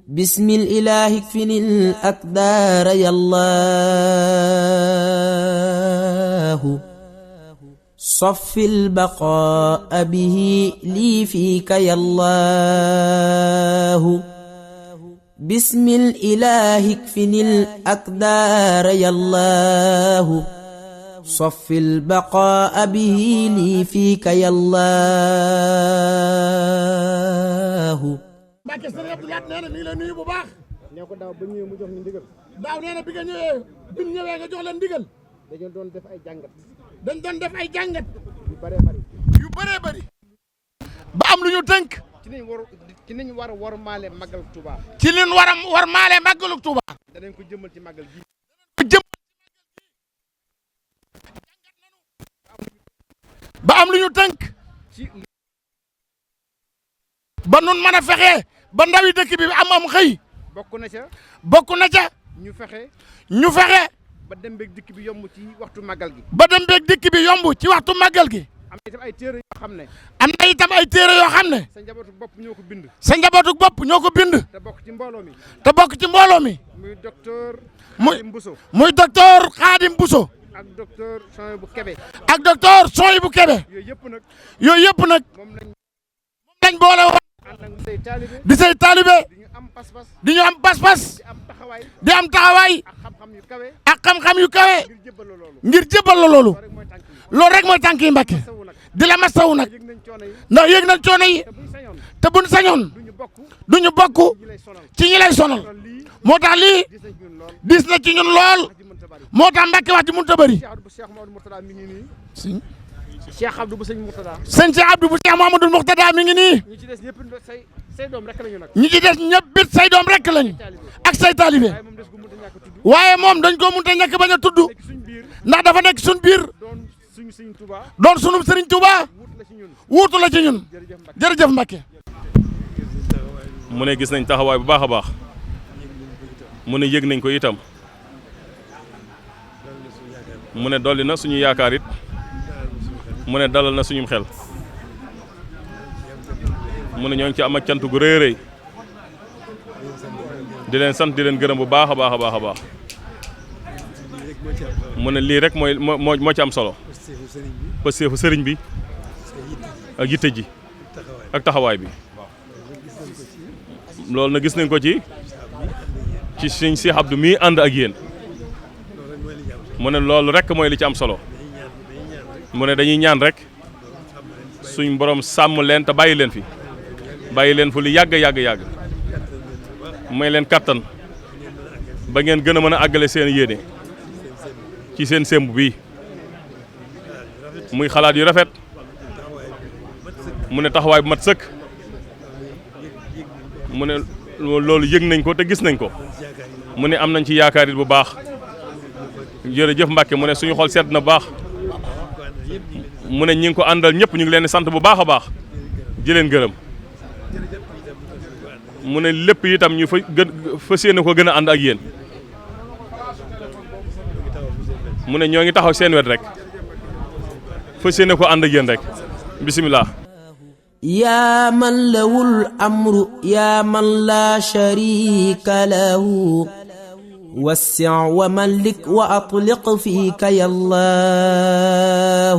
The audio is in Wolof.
بسم الإله اكفني الأكدار يا الله صف البقاء به لي فيك يا الله بسم الإله اكفني الأكدار يا الله صف البقاء به لي فيك يا الله Mbacke Sëriñ Abdou Lahad nee na mi ngi lay nuyu bu baax. nee ko daaw ba ñëwee mu jox ñu ndigal. daaw nee na bi nga ñëwee nga jox leen ndigal. dañu doon def ay jàngat. dañ doon def ay jàngat. yu bëree bëri. ba am lu ñu tënk. ci niñ war a war maale màggal Touba. ci liñ war a war maale màggalu Touba. danañ ko jëmmal ci màggal gi. ba am lu ñu tënk. ba nun mën a fexe ba ndawi dëkk bi am xëy. bokk na ca. ñu fexe. ba dem beeg dikk bi yomb ci waxtu màggal gi. ci waxtu màggal gi. am na itam ay téere yoo xam ne. sa njabootu bopp ñoo ko bind. te bokk ci mbooloo mi. muy docteur. muy docteur Khadim Bousso. ak docteur Sohaibou Kébé. yooyu yëpp nag. moom lañ boole woon. di say taalibe. di ñu am pas-pas. di am taxawaay. ak xam-xam yu kawe. ngir jébbal la loolu. loolu rek mooy tànk yi Mbàkke. di la masawu nag. ndax yëg nañ coono yi. te buñ sañoon. du ñu bokk ci ñi lay sonal. moo tax lii diis na ci ñun lool. moo tax Mbàkke wax ji mënut a bëri. Cheikh Abdou bu sëñ Mourtada. Cheikh Abdou bu Cheikh Mouhamadoul Mourtada mi ngi nii. ñi ci des ñëpp say doom rek lañu nag. ñi ci des ñëpp it say doom rek lañu. ak say taalibe. waaye moom dañ ko mënut a ñàkk bañ a tudd. ndax dafa nekk suñ biir. doon sunu Sëriñ Tuuba. wuutu la ci ñun. jërëjëf Mbacke. mu ne gis nañ taxawaay bu baax a baax. mu ne yëg nañ ko itam. mu ne dolli na suñu yaakaar it. mu ne dalal na suñu xel. mu ne ñoo ngi ci am ak cant gu rëy rëy. di leen sant di leen gërëm bu baax a baax a baax a baax. mu ne lii rek moo ci am solo. pasteefu sëriñ bi ak yitte ji ak taxawaay bi. loolu na gis nañ ko ci sëñ Cheikh Abdou mii ànd ak yéen. mu ne loolu rek mooy li ci am solo. mu ne dañuy ñaan rek suñ borom sàmm leen te bàyyi leen fi lu yàgg may leen kattan ba ngeen gën a mën a àggale seen yéene ci seen sémb bi muy xalaat yu rafet. mu ne taxawaay bu mat sëkk. mu ne loolu yëg nañ ko te gis nañ ko. mu ne am nañ ci yaakaar it bu baax. jërëjëf Mbàkke mu ne suñu xol sedd na bu baax. mu ne ñi ngi ko àndal ñëpp ñu ngi leen di sant bu baax a baax di leen gërëm. mu ne lépp itam ñu fas yéene ko gën a ànd ak yéen. mu ne ñoo ngi taxaw seen wet rek fas yéene ko ànd ak yéen rek bisimilah. yaa man lawul amru yaa man laa sharika lahu wasi' wa malik wa atliq fiika ya Allah